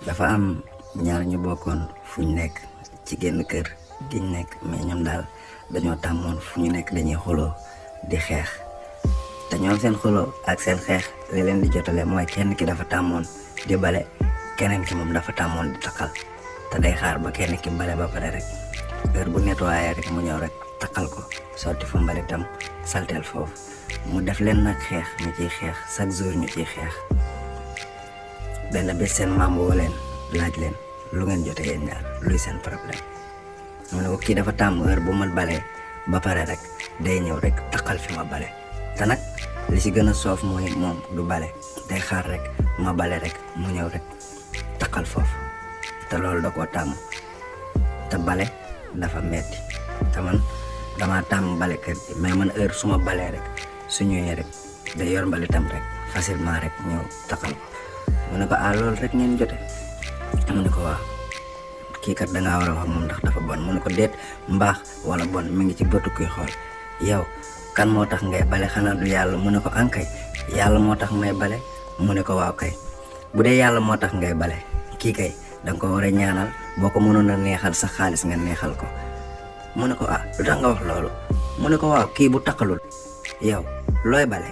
dafa am ñaar ñu bokkoon fu ñu nekk ci genn kër giñ nekk, mais ñoom daal dañoo tàmmoon fu ñu nekk dañuy xuloo di xeex. te ñoom seen xuloo ak seen xeex li leen di jotale mooy kenn ki dafa tàmmoon di bale, keneen ki moom dafa tàmmoon di takkal. te day xaar ba kenn ki bale ba pare rek heure bu nettoyé rek mu ñëw rek takkal ko sotti fa mbalitam salteel foofu. mu def leen nag xeex ñu ciy xeex chaque jour ñu ciy xeex. benn bés seen maam woo leen laaj leen lu ngeen jote yéen ñaar, luy seen problème. mu ne ko kii dafa tàmm heure bu ma balee ba pare rek day ñëw rek takkal fi ma bale. te nag li ci gën a soof mooy moom du bale, day xaar rek ma bale rek mu ñëw rek takkal foofu. te loolu da koo tàmm, te bale dafa metti. te man damaa tàmm bale kër gi, mais man heure su ma balee rek su ñëwee rek day yor mbalitam rek facilement rek ñëw takkal ko. mu ne ko loolu rek ngeen jote. mu ne ko waaw, kii kat dangaa war a wax moom ndax dafa bon. mu ne ko déet, mbaax wala bon mi ngi ci bëtu kuy xool. yow kan moo tax ngay bale, xanaa du yàlla? mu ne ko ankay, yàlla moo tax may bale. mu ne ko waaw kay, bu dee yàlla moo tax ngay bale, kii kay danga ko war a ñaanal, boo ko mënoon a neexal sa xaalis nga neexal ko. mu ne ko lu tax nga wax loolu? mu ne ko waaw, kii bu takkalul yow looy bale?